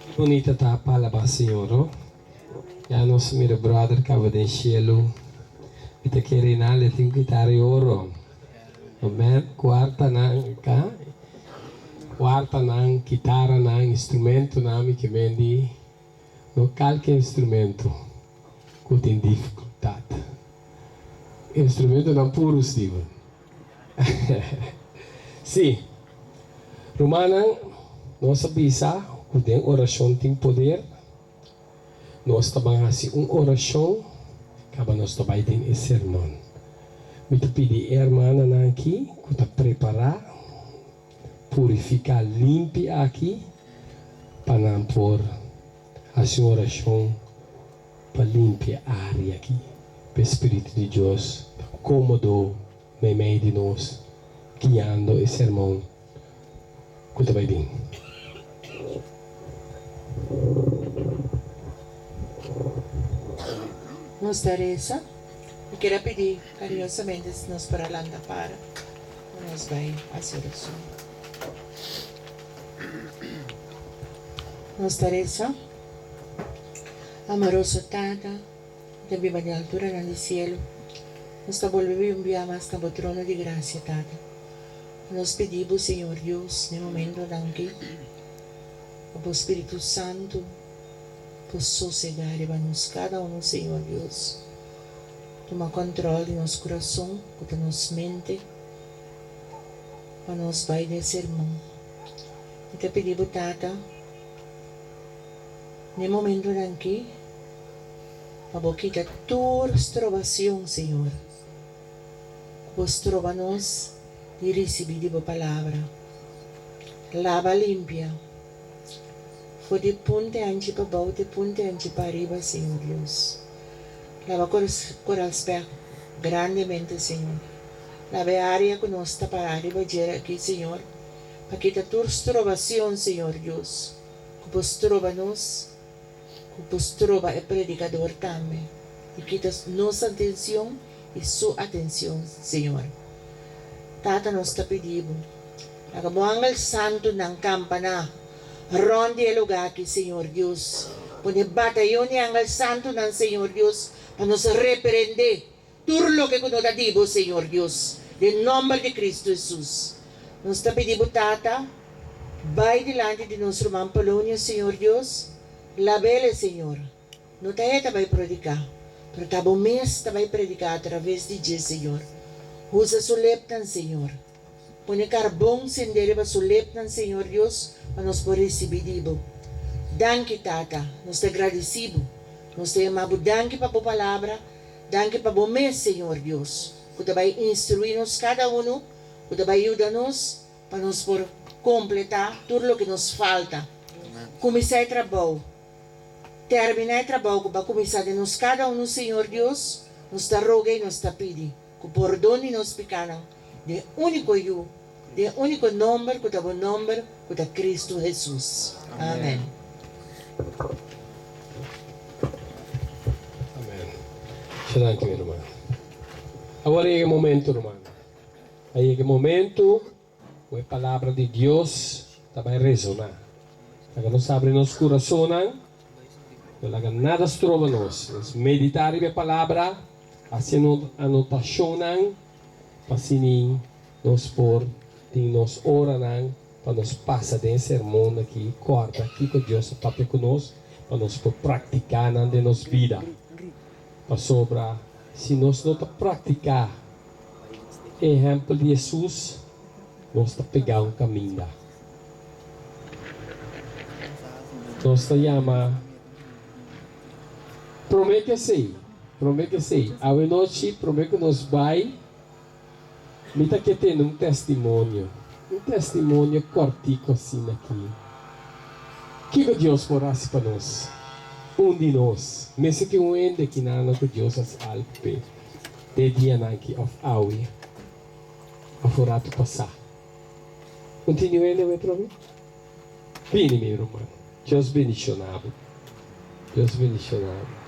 Ki bunita ta pa alabá Señor, no? Ya nos mira brother kaba den shelu. Mi ta kere nan le tin kitara e oro. Amen. Kuartanan ka, kuartanan, kitaranan, instrumentonan mi ke mendi no kalke instrumento ku tin difikultat. Instrumentonan puru, Steven. Sí. Rumannan, nos a bisa ku den orashon tin poder. Nos ta ban hasi un orashon, kaba nos ta bai den e sermon. Mi ta pidi e hermananan aki ku ta prepará, purifiká, limpi aki, pa nan por hasi un orashon pa limpia área aki, pa e Spiritu di Dios ta kómodo meimei di nos, guiando e sermon ku ta bai bin. Nos ta resa. Mi kier a pidi kariñosamente si nos por a lanta para pa nos bai hasi oracion. Nos ta resa. Amoroso Tata, ku ta biba den alturanan di cielo, nos ta bolbe bin un bia mas na bo trono di gracia, Tata. Nos pidi bo, Señor Dios, n'e momentonan aki, pa bo Spiritu Santu por sosegá riba nos kada unu, Señor Dios. Tuma kòntròl di nos kurason, ku ta nos mente, pa nos bai den sermon. Mi ta pidi bo, Tata, n'e momentonan aki, pa bo kita tur strobacion, Señor. Ku bo stroba nos di risibí di bo palabra. Laba limpia. For di punte anchi pa bou te punte anchi pa ariba, Señor Dios. Laba Koralspèg grandemente, Señor. Laba e área ku nos ta pará riba dje aki, Señor, pa kita tur strobacion, Señor Dios, ku bo stroba nos. Ku por stroba e predikador tambe di kita nos atencion i su atencion, Señor. Tata nos ta pidi Bo, laga Bo angel santunan kampa na rond di e lugar aki, Señor Dios. Pone batayon di angel santunan, Señor Dios, pa nos reprende tur loke ku no ta di Bo, Señor Dios, den nomber di Cristo Jesus. Nos ta pidi Bo, Tata, bai dilanti di nos ruman Polonio, Señor Dios, lab'el, Señor. No ta e ta bai prediká, pero ta Bo mes ta bai prediká atraves di dje, Señor. Usa su lepnan, Señor. Pone karbon sendé riba su lepnan, Señor Dios, pa nos por risibí di Bo. Danki, Tata. Nos ta gradisí Bo. Nos ta yama Bo danki pa Bo Palabra. Danki pa Bo mes, Señor Dios, ku ta bai instruí nos kada unu, ku ta bai yuda nos pa nos por kompletá tur loke nos falta. Kuminsá e trabou. Terminá e trabou ku bo a kuminsá den nos kada unu, Señor Dios. Nos ta roga i nos ta pidi ku pordon di nos pikánan den e úniko Yu, den e úniko nòmber ku ta bo nòmber, ku ta Kristu Hesus. Amèn. Amen. Masha danki mi ruman. Awor a yega e momento ruman. A yega e momento ku e palabra di Dios ta bai resoná. Laga nos abri nos kurasonnan, no laga nada stroba nos. Nos meditá riba e palabra, hasi anotashonnan pa asina nos por tin nos oranan pa nos pasa den e sermon aki, kòrda kiko Dios a papia ku nos, pa nos por praktiká nan den nos bida. Pasobra si nos no ta praktiká e ehèmpel di Hesus, nos ta pegá un kaminda. Nos ta yama promé ku esei, promé ku esei, awenochi promé ku nos bai, Mi ta ke tene un testimonio, un testimonio kòrtiku asina aki. Kiko Dios por hasi pa nos? Un di nos mester tin un hende kinana ku Dios hasi algu p'e den e dianan aki òf awe òf un ratu pasá. Un tin niun hende awe atrobe? Bini mi ruman. Dios bendiciona bo. Dios bendiciona bo.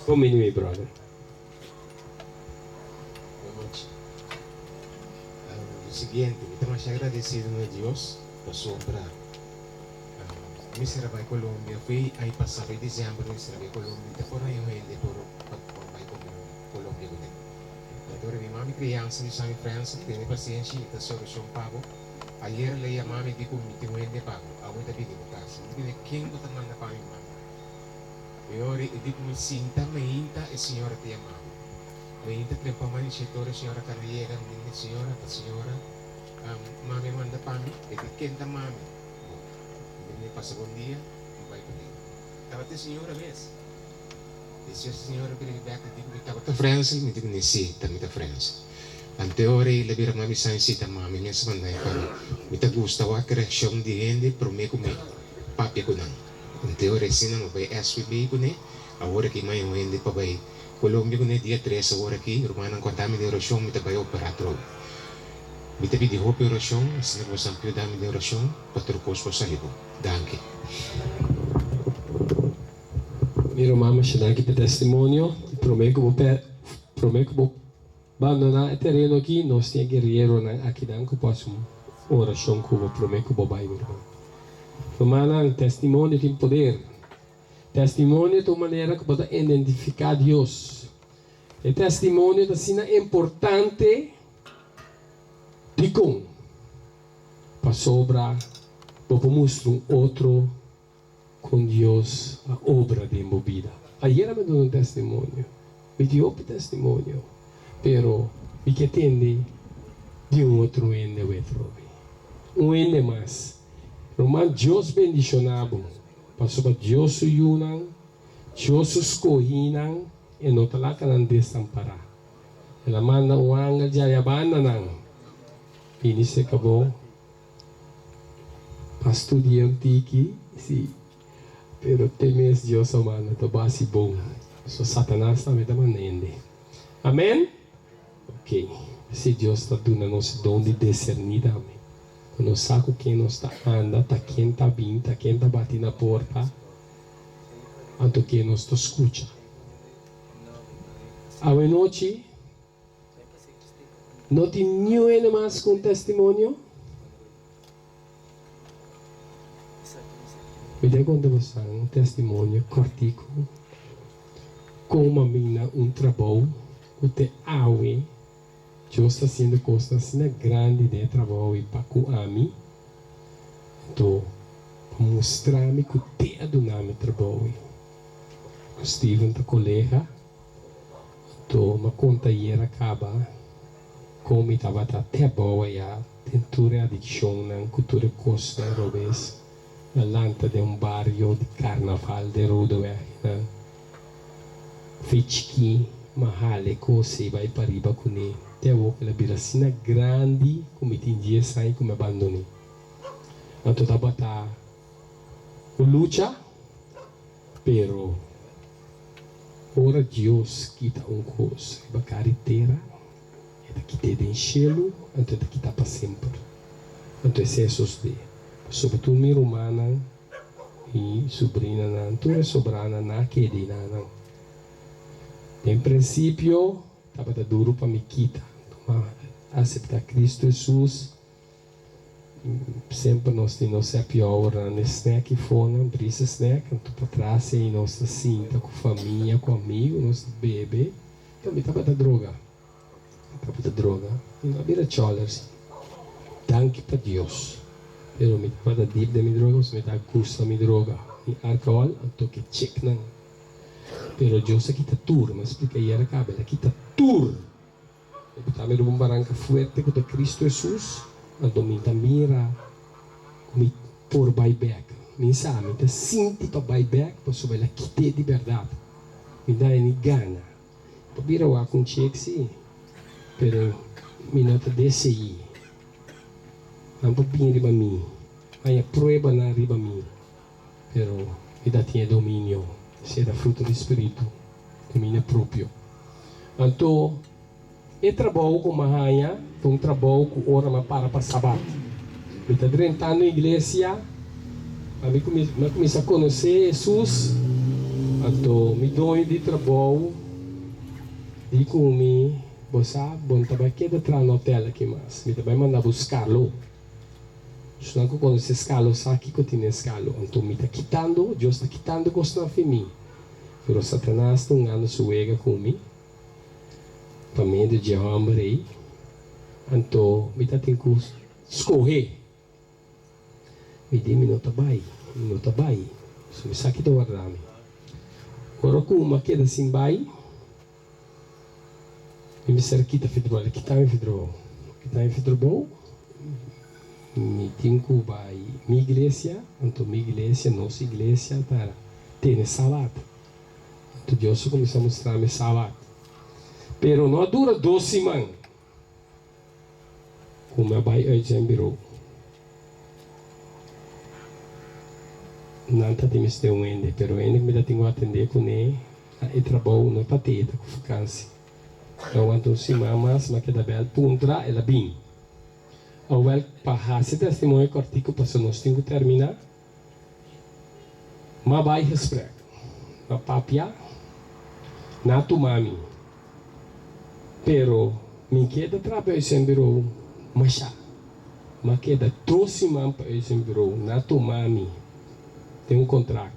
Bon bini mi brother. Bon nochi. Lo siguiente, mi ta masha agradecido na Dios pasobra mi mester a bai Colombia fei ai pasa fei december mi mester a bai Colombia mi ta por haña un hende por pa bai Colombia cu ne. Anto ora mi mami criansa mi sa mi Francis tene pacienshi y ta solucion pa bo. Ayer el a yama mi di cu mi tin un hende pa bo awe ta bini bo cas. Mi di ken bo ta manda pa mi mami? E ora e di ku mi sinta meinta e señora ta yama bo. Meinta trempa manishe tur e señora kara yega mi di señora ta señora mami a manda pa mi e di ken ta mami bo mi di mi pasa bon dia mi bai paden tabata e señora mes despues e señora bira mi bek e di ku mi tabata Frensel mi di ku ne si ta mi ta Frensel ante ora e la bira mami sa si ta mami mes a manda e pa mi mi ta gusta wak reakshon di hende prome ku mi papia ku nan. Ante ora asina mi bai SVB kuné, awor aki maña hende pa bai Colombia kuné dia tres awor aki, rumannan kòrda mi den orashon mi ta bai operá atrobe. Mi ta pidi hopi orashon, asina ku boso a yuda mi den orashon pa tur kos por sali bon. Danki. Mi ruman masha danki p'e testimonio. Promé ku bo promé ku bo bandoná e tereno aki nos tin e guerrieronan akinan ku por hasi un orashon ku bo promé ku bo bai mi ruman. Rumannan, testimonio tin poder. Testimonio ta un manera ku bo ta identifiká Dios. E testimonio ta asina importante. Dikon? Pasobra bo por mustra un otro Kon Dios a obra den bo bida. Ayera mi duna un testimonio. Mi tin hopi testimonio, pero mi ke tende di un otro hende awe-atrobe. Un hende mas. Ruman, Dios bendiciona bo, pasobra Dios su yunan, Dios su scohinan, e no ta laga nan desampara. El a manda un angel djaya banda nan bini cerca bo. Pa studia un tiki, si, pero te mes Dios a manda ta basi bon. So Satanas tambe ta manda hende. Amen? Ok. P'esei Dios ta duna nos e don di deserní tambe. Pa nos sa ku ken nos ta anda, ta ken ta bin, ta ken ta bati na porta, anto ken nos ta skucha. Awenochi. No tin niun hende mas ku un testimonio? Mi ta konta bosan un testimonio kòrtiku kon a bin na un trabou ku te awe Dios ta hasiendo kosnan asina grandi den e trabou i pa ku ami. Anto pa mustra mi ku te a duna mi trabou ei. Ku Steven ta kolega. Anto m'a konta ayera kaba kon mi tabata te abou aya den tur e adikshonnan ku tur e kosnan robes. M'a lanta den un bario di karnaval den Rodeweg nan. Fe chikí m'a hala e kos ei bai pariba kuné te awor ku el a bira asina grandi ku mi tin dies aña ku mi a bandoné. Anto tabata un lucha. Pero ora Dios kita un kos riba kari tera, e ta kit'é den shelu, anto e ta kita pa semper. Anto esei a sosodé. Pasobra tur mi rumannan, mi subrinanan, tur e sobranan nan a keda ei nan. Den prinsipio tabata duru pa mi kita, ma aseptá Kristu Hesus. Semper nos tin nos happy hournan e snack i fonan, brisa snack, anto patras ei nos ta sinta ku famia, ku amigu, nos ta bebe. Anto mi tabata droga, mi tabata droga, mi no a bira choler si, danki pa Dios, pero mi tabata dip den mi droga pasobra mi ta gusta mi droga, mi alcohol, anto ke chicknan. Pero Dios a kita tur, mi a splika ayer a caba, el a kita tur. E bo ta mira un baranka fuerte ku ta Kristu Hesus, anto mi ta mira ku mi por bai bèk. Mi sa, mi ta sinti pa bai bèk pasobra el a kit'é di bèrdat. Mi ta haña ni gana. Pa bira wak un chek sí, pero mi no ta deseí. Nan por bini riba mi, haña pruebanan riba mi, pero mi ta tin e dominio. Esei ta fruto di spiritu. Dominio propio. Anto e trabou ku m'a haña ta un trabou ku ora m'a para pa sabat. Mi ta drentando iglesia, ami mi a kuminsá konosé Hesus. Anto mi doño di trabou di ku mi, Bo sa, bo no ta bai keda traha na hotel aki mas. Mi ta bai manda bo Skalo. Esnan ku konosé Skalo sa kiko tin den Skalo. Anto mi ta kitando, Dios ta kitando kosnan fi mi. Pero Satanas ta hungando su wega ku mi pa medio dje hòmber ei. Anto mi ta tin ku skohe. Mi di mi no ta bai, mi no ta bai, so mi sa ki ta warda mi. Ora ku mi a keda sin bai, mi mester a kita fidrobou, el a kita mi fidrobou. Kita mi fidrobou, mi tin ku bai mi iglesia, anto mi iglesia, nos iglesia ta tene sabat. Anto Dios a kuminsá mustra mi sabat. Pero no a dura dos siman. Ku mi a bai uit zijn bureau. Nan ta tin mester un hende, pero hende ku mi ta tin ku atendé kuné na e trabou no ta te, ta ku vakansi. Mi a wanta un siman mas, mi a keda bèl puntra, el a bin. Awèl, pa hasi testimonio kòrtiku pasobra nos tin ku terminá, mi a bai gesprek, mi a papia na tuma mi. Pero mi keda traha pa uitzendbureau masha. M'a keda dos siman pa uitzendbureau na tuma mi den un contract.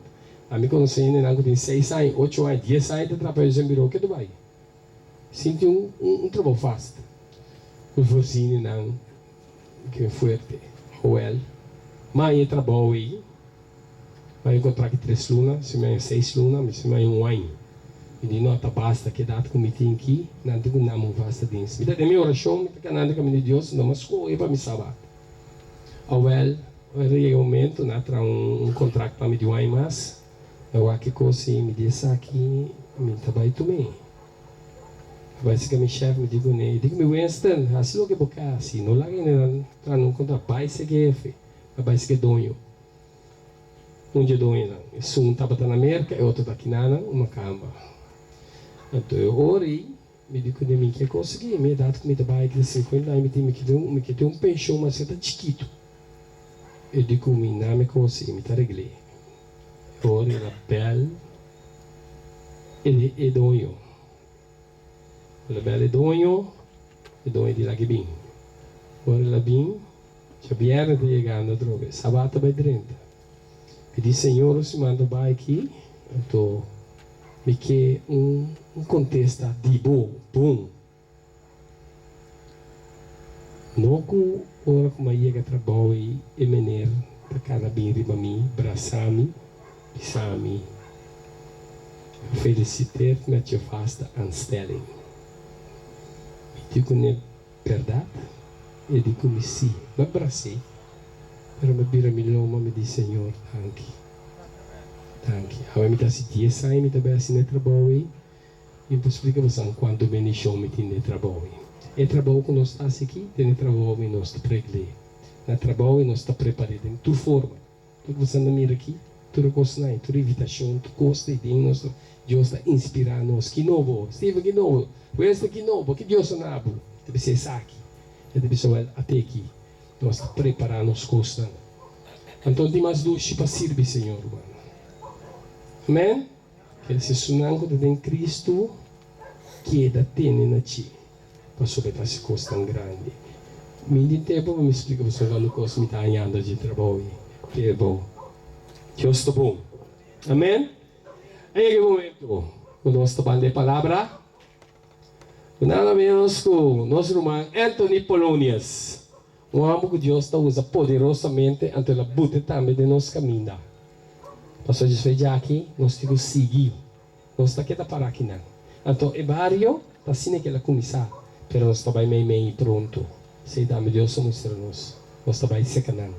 Ami conoce hendenan cu tin seis aña, ocho aña, dies aña ta traha pa uitzendbureau ke Dubai. Sinti un un trabou vast. Cu voorzieninnan ke fuerte. Hoewel, m'a haña e trabou ey. M'a un kontrakt di tres luna, si mi haña seis luna, mi si mi haña un aña. Mi di, No, ta basta ki edat ku mi tin ki, nan tin ku nam un vasta dins. Mi ta den mi orashon, mi ta kanando e kaminda di Dios, no m'a skohe pa mi sabat. Awèl, ora yega e momento, nan a traha un kontrakt pa mi di un aña mas. Mi a wak e kos i mi di esaki mi ta bai tum'é. Mi bai seka mi shèf, mi di kuné, i di ku mi, Winston, hasi loke bo ke hasi, no laga hendenan traha un kontrakt, bai seka e hefe, bai seka e doño. Un dje doñonan, esun tabata na Merka, e otro ta kinanan, un makamba. Anto e ora ei, mi di kuné mi ke konsegui, mi edat ku mi ta bai ki ta sinkuenta aña, mi tin mi ke tin mi ke tin un penshon maske ta chikitu. E di ku mi na mi konsegui, mi ta regl'é. E ora el a bèl e e doño. El a bèl e doño, e doño di laki bin. Ora el a bin, djabièrnè ta yegando atrobe, sabat ta bai drenta. Mi di, Señor, un siman ta bai aki, anto mi ke un un kontesta di bo, bon. No ku ora ku mi a yega trabou ei e mener ta kana bin riba mi, brasa mi, bisa mi, Gefeliciteerd met je vaste aanstelling. Mi di kuné bèrdat? E di ku mi sí. Mi a bras'é, pero mi a bira mi loma, mi di, Señor, danki. Danki. Awe mi ta hasi dies aña mi ta bai hasi na e trabou ei. Mi por splika boso kuantu bendishon mi tin den e trabou ei. E trabou ku nos ta hasi aki, den e trabou ei nos ta pregl'é. Na trabou ei nos ta prepar'é den tur forma. Tur ku boso anda mira aki, tur e kosnan ei, tur e invitashon, tur kos ei den nos, Dios ta inspirá nos. Ki nobo, Steven, ki nobo, Wesley, ki nobo, ki Dios a na bo? Ta bisa esaki. E ta bisa, wèl, ate aki. Nos ta prepará nos kosnan. Anto tin mas dushi pa sirbi Señor, rumannan. Amèn? Kel sesunan ku ta den Kristu keda tene na dje, pasobra e ta hasi kosnan grandi. Mi tin tempu pa mi splika boso kuantu kos mi ta hañando dje trabou ei, pero Dios ta bon. Amen. A yega e momento ku nos ta banda e palabra ku nada menos ku nos ruman Anthony Polonius, un hòmber ku Dios ta usa poderosamente anto el a bute tambe den nos kaminda. Pasobra despues djaki nos tin ku sigui. Nos ta keda para akinan. Anto e bario ta asina ku el a kuminsá, pero nos ta bai meimei pronto. Esei tambe Dios a mustra nos. Nos ta bai seka nan.